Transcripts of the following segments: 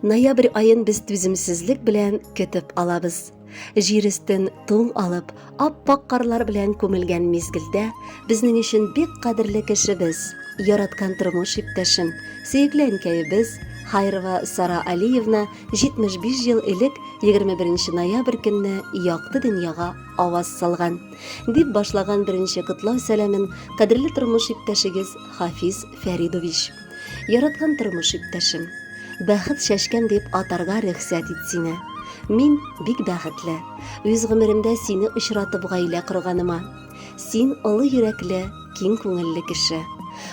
Ноябрь аен без түземсезлек белән көтеп алабыз. Җир өстен туң алып, ап-ак карлар белән күмелгән мизгелдә безнең өчен бик кадерле кешебез, яраткан тормыш иптәшем, сөекле әнкәебез Хайрова Сара Алиевна 75 ел элек 21 ноябрь көнне якты дөньяга аваз салган. Дип башлаган беренче котлау сәламен кадерле тормыш иптәшегез Хафиз Фәридович. Яраткан тормыш иптәшем. Бәхет чәчкәм дип атарга рөхсәт ит сине. Мин бик бәхетле. Үз гомеремдә сине очратып гаилә корганыма. Син олы йөрәкле, киң күңелле кеше.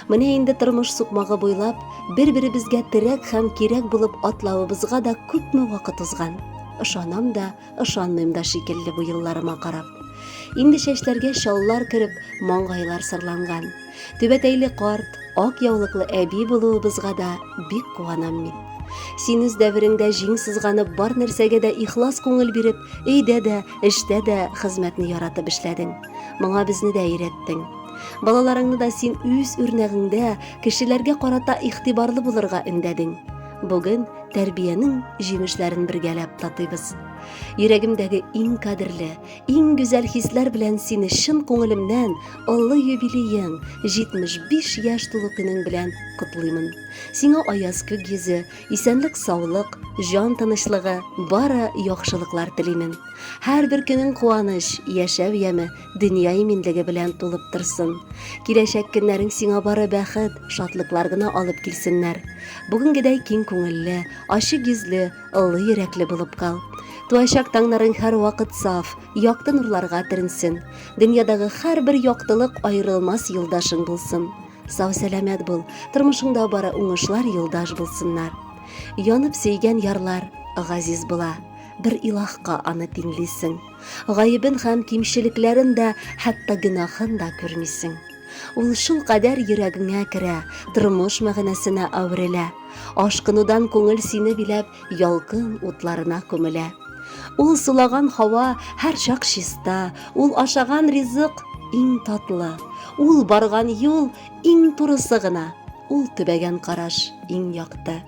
Менә инде тормыш сукмагы буйлап бер-беребезгә терәк һәм кирәк булып атлавыбызга да күпме вакыт узган. Ышанам да, ышанмыйм да шикелле бу елларыма карап. Инде чәчләргә чаллар кереп, маңгайлар сырланган. Түбәтәйле карт, ак яулыклы әби булуыбызга да бик куанам мин. Син үз дәвереңдә җиң сызганып, бар нәрсәгә дә ихлас күңел биреп, өйдә дә, эштә дә хезмәтне яратып эшләдең. Моңа безне дә өйрәттең. Балаларыңны да син үз үрнәгеңдә кешеләргә карата игътибарлы булырга өндәдең. Бүген тәрбиянең җимешләрен бергәләп татыйбыз. Йөрәгемдәге иң кадерле, иң гүзәл хисләр белән сине чын күңелемнән олы юбилеең, 75 яшь тулу көнең белән котлыймын. Сиңа аяз күк йөзе, исәнлек-саулык, җан тынычлыгы, бары яхшылыклар телимен. Һәрбер көнең куаныч, яшәү яме, дөнья иминлеге белән тулып торсын. Киләчәк көннәрең сиңа бары бәхет, шатлыклар гына алып килсеннәр. Бүгенгедәй киң күңелле, ачык йөзле, олы йөрәкле булып кал. Туачак таңнарың һәрвакыт саф, якты нурларга төренсен. Дөньядагы һәрбер яктылык аерылмас юлдашың булсын. Сау-сәламәт бул, тормышыңда бары уңышлар юлдаш булсыннар. Янып сөйгән ярлар газиз була. Бер илаһка аны тиңлисең. Гаебен һәм кимчелекләрен дә, хәтта гөнаһын да күрмисең. Ул шул кадәр йөрәгеңә керә, тормыш мәгънәсенә әверелә. Ашкынудан күңел сине биләп, ялкын утларына күмелә. Ул сулаган һава һәрчак чиста, ул ашаган ризык иң татлы, ул барган юл иң турысы гына, ул төбәгән караш иң якты.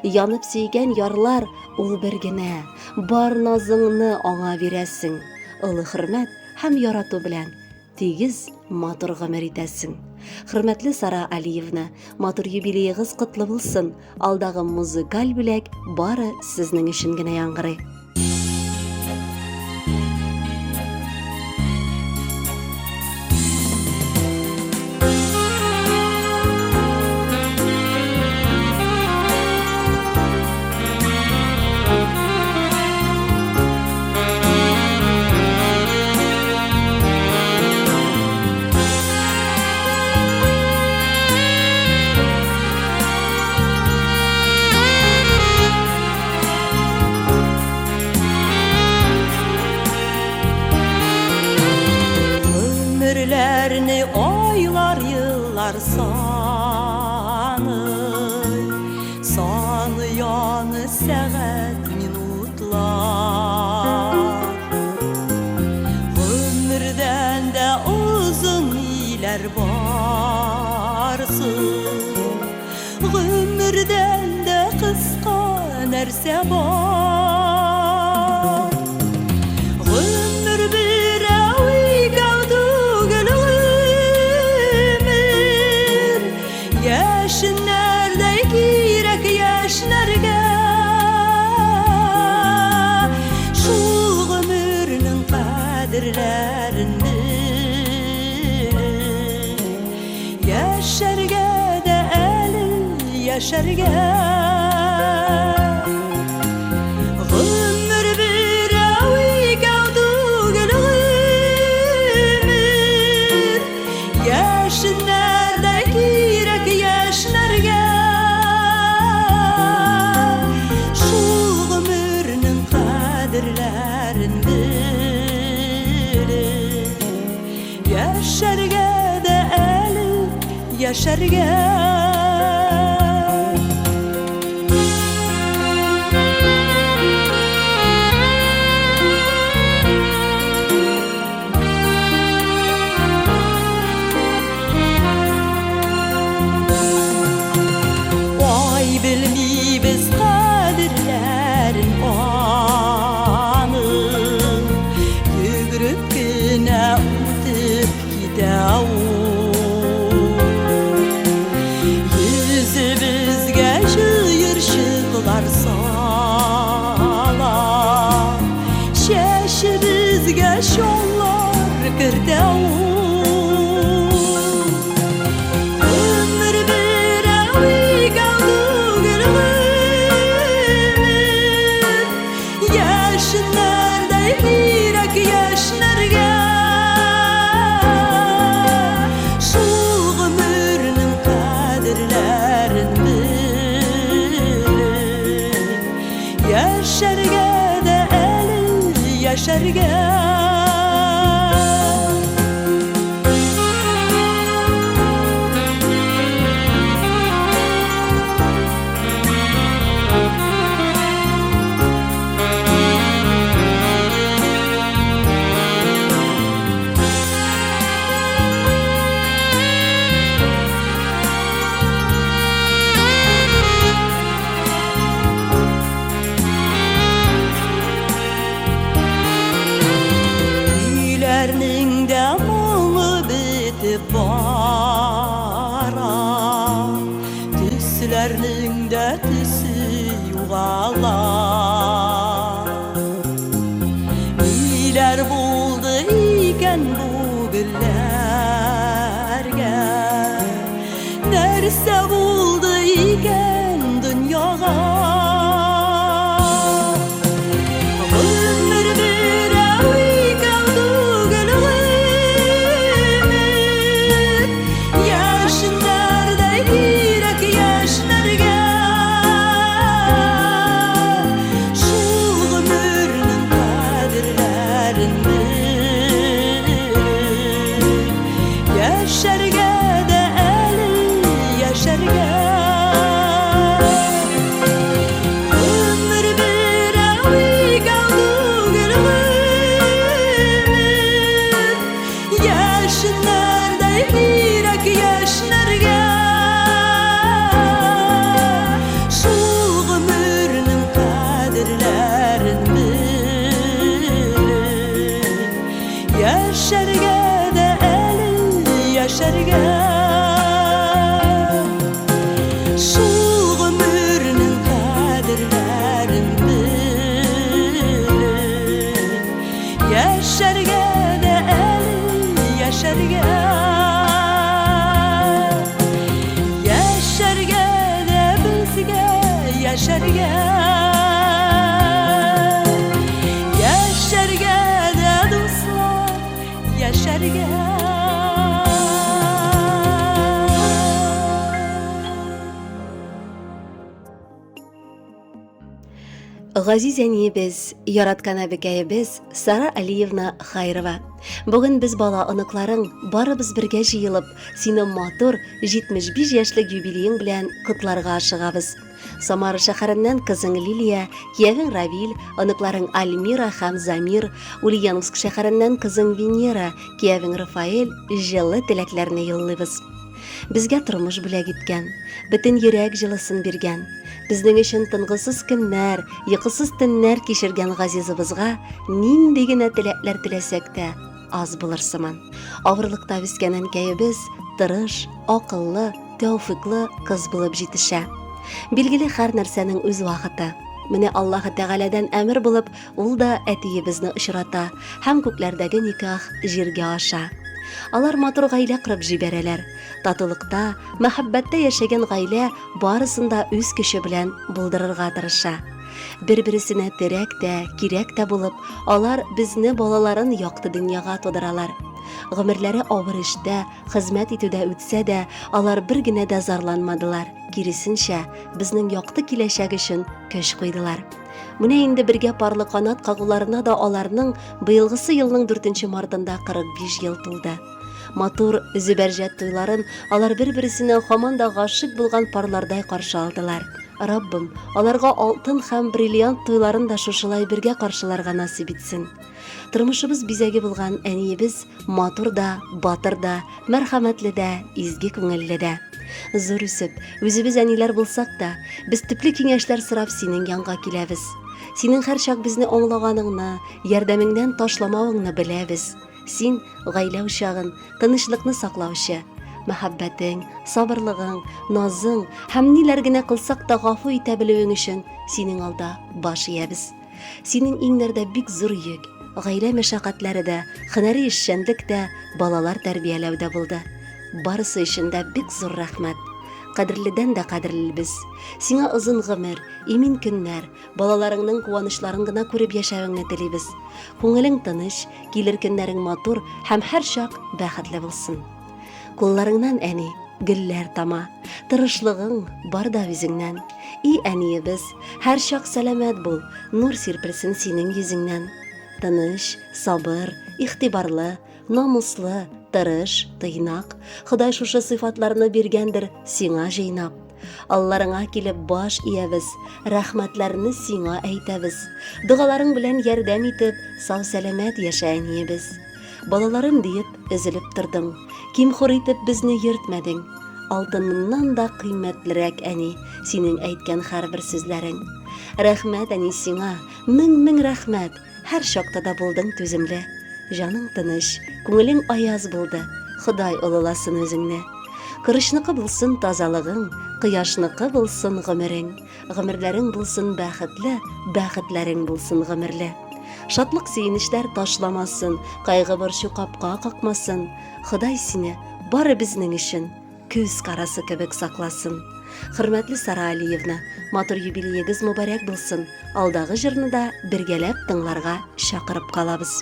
Янып сөйгән ярлар ул бер генә, бар назыңны аңа бирәсең. Олы хөрмәт һәм ярату белән тигез матур гомер итәсең. Хөрмәтле Сара Алиевна, матур юбилеегыз котлы булсын. Алдагы музыкаль бүләк бары сезнең өчен генә яңгырый. Гомерләрне айлар, еллар саный, Саный аны сәгать, минутлар. Гомердән дә озын ниләр бар соң? Гомердән дә кыска нәрсә бар? Гомер берәү икәү түгел гомер, Яшеннәрдәй кирәк яшьнәргә. Шул гомернең кадерләрен белеп, Яшәргә дә әле яшәргә. Гомер берәү икәү түгел гомер, Яшеннәрдә кирәк яшьнәргә. Шул гомернең кадерләрен белеп, Яшәргә дә әле яшәргә. Ай белмибез кадерләрен. кертә ул. Гомер берәү икәү түгел гомер, Яшеннәрдәй кирәк яшьнәргә. Шул гомернең кадерләрен белеп, Яшәргә дә әле яшәргә. Көйләрнең дә моңы бетеп бара, Төсләрнең дә төсе югала. Ниләр булды икән бу гөлләргә? Нәрсә булды икән дөньяга? Гомер берәү икәү түгел гомер, Яшеннәрдәй кирәк яшьнәргә. Шул гомернең кадерләрен белеп, Яшәргә дә әле яшәргә. Гомер берәү икәү түгел гомер, Яшеннәрдәй кирәк яшьнәргә. Шул гомернең кадерләрен белеп, Яшәргә дә әле яшәргә. Шул гомернең кадерләрен белеп, Яшәргә дә әле яшәргә. Яшәргә дә безгә яшәргә. Яшәргә дә дуслар, яшәргә. Газиз әниебез, яраткан әбекәебез Сара Алиевна Хайрова. Бүген без бала оныкларың барыбыз бергә җыелып, сине матур 75 яшьлек юбилеең белән котларга ашыгабыз. Самара шәһәреннән кызың Лилия, киявең Равил, оныкларың Альмира һәм Замир, Ульяновск шәһәреннән кызың Венера, киявең Рафаэль җылы теләкләрне юллыйбыз. Безгә тормыш бүләк иткән, бөтен йөрәк җылысын биргән, безнең өчен тынгысыз көннәр, йокысыз төннәр кичергән газизыбызга нинди генә теләкләр теләсәк тә, аз булыр сыман. Авырлыкта үскән әнкәебез тырыш, акыллы, тәүфиклы кыз булып җитешә. Билгеле, һәр нәрсәнең үз вакыты. Менә Аллаһы Тәгаләдән әмер булып, ул да әтиебезне очрата һәм күкләрдәге никах җиргә аша. Алар матур гаилә корып җибәрәләр. Татулыкта, мәхәббәттә яшәгән гаилә барысын да үз көче белән булдырырга тырыша. Бер-бересенә терәк тә, кирәк тә булып, алар безне балаларын якты дөньяга тудыралар. Гомерләре авыр эштә, хезмәт итүдә үтсә дә, алар бер генә дә зарланмадылар. Киресенчә, безнең якты киләчәк өчен көч куйдылар. Менә инде бергә парлы канат кагуларына да аларның быелгысы елның 4 мартында 45 ел тулды. Матур зөбәрҗәт туйларын алар бер-берсенә һаман да гашыйк булган парлардай каршы алдылар. Раббым, аларга алтын һәм бриллиант туйларын да шушылай бергә каршыларга насыйп итсен. Тормышыбыз бизәге булган әниебез матур да, батыр да, мәрхәмәтле дә, изге күңелле дә. Зур үсеп, үзебез әниләр булсак та, без төпле киңәшләр сорап синең янга киләбез. Синең һәрчак безне аңлаганыңны, ярдәмеңнән ташламавыңны беләбез. Син гаилә учагын, тынычлыкны саклаучы. Мәхәббәтең, сабырлыгың, назың һәм ниләр генә кылсак та гафу итә белүең өчен синең алда баш иябез. Синең иңнәрдә бик зур йөк. гаилә мәшәкатьләре дә, һөнәри эшчәнлек тә, балалар тәрбияләү дә булды. Барысы өчен дә бик зур рәхмәт. Кадерледән дә кадерлебез. Сиңа озын гомер, имин көннәр, балаларыңның куанычларын гына күреп яшәвеңне телибез. Күңелең тыныч, килер көннәрең матур һәм һәрчак бәхетле булсын. Кулларыңнан, әни, гөлләр тама. Тырышлыгың бар да үзеңнән. И әниебез, һәрчак сәламәт бул, нур сирпелсен синең йөзеңнән. Тыныч, сабыр, игътибарлы, Намуслы, тырыш, тыйнак. Ходай шушы сыйфатларны биргәндер сиңа җыйнап. Алларыңа килеп баш иябез, рәхмәтләрне сиңа әйтәбез. Догаларың белән ярдәм итеп, сау-сәламәт яшә, әниебез. Балаларым диеп, өзелеп тордың. Ким-хур итеп безне йөртмәдең. Алтыныннан да кыйммәтлерәк, әни, синең әйткән һәрбер сүзләрең. Рәхмәт, әни, сиңа, мең-мең рәхмәт! Һәр чакта да булдың түземле. Җаның тыныч, күңелең аяз булды. Ходай олыласын үзеңне. Корычныкы булсын тазалыгың, кояшныкы булсын гомерең. Гомерләрең булсын бәхетле, бәхетләрең булсын гомерле. Шатлык-сөенечләр ташламасын, кайгы-борчу капка какмасын. Ходай сине бары безнең өчен Күз карасы кебек сакласын. Хөрмәтле Сара Алиевна, матур юбилеегыз мөбарәк булсын. Алдагы җырны да бергәләп тыңларга чакырып калабыз.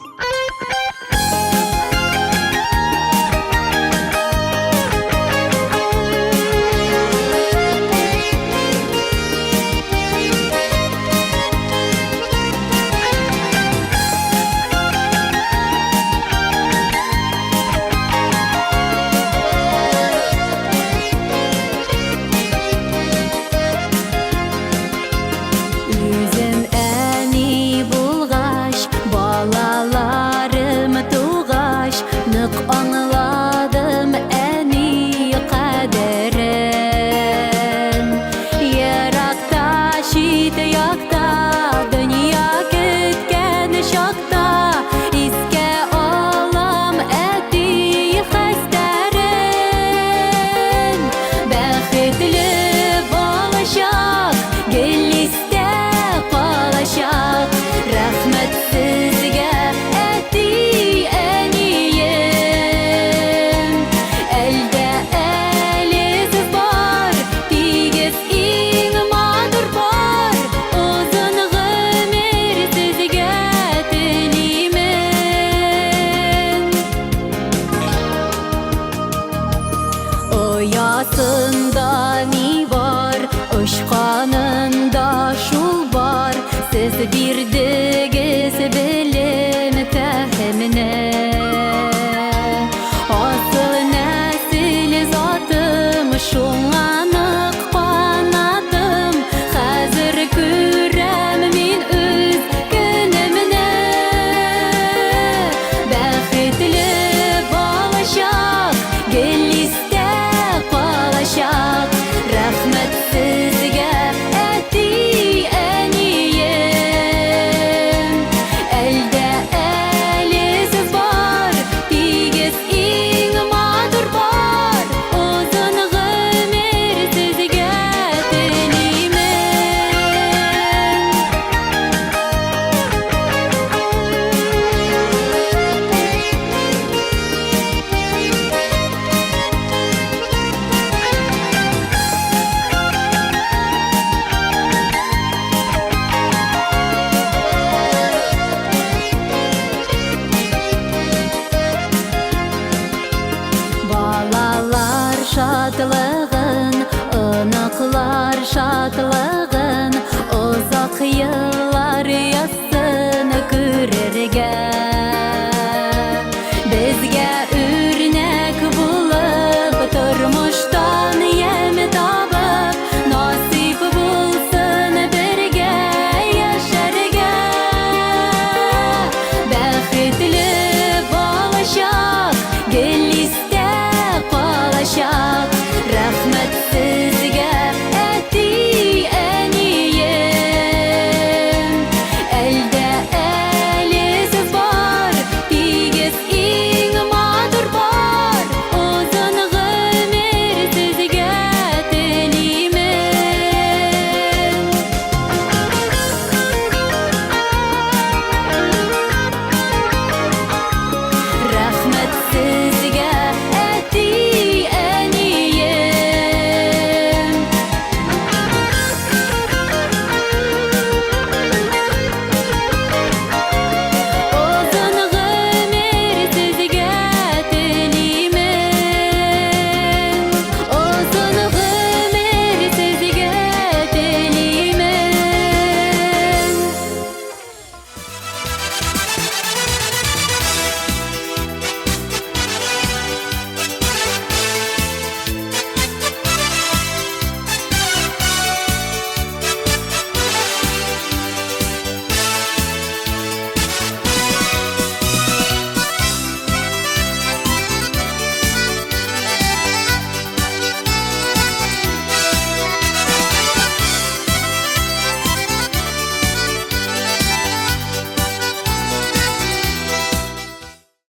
Үзем әни булгач, балаларым тугач, нык аңладым әни кадерен. Еракта, чит якта, дөнья көткән чакта, искә алам әти хәстәрен. Бәхетле балачак гел истә калачак. Рәхмәт сезгә, әти, әнием. Әлдә әле сез бар, тигез иң матур пар. Озын гомер сезгә телимен. Оясында ни бар, очканында шул бар. Сез бирдегез белем фәһемне. Асыл нәсел затым, шуңа нык канатым. Хәзер күрәм мин үз көнемне. Бәхетле балачак гел истә калачак. Рәхмәт сезгә, әти, әнием. Әлдә әле сез бар, тигез иң матур пар. Озын гомер сезгә телимен. Балалар шатлыгын, оныклар шатлыгын озак еллар язсын күрергә.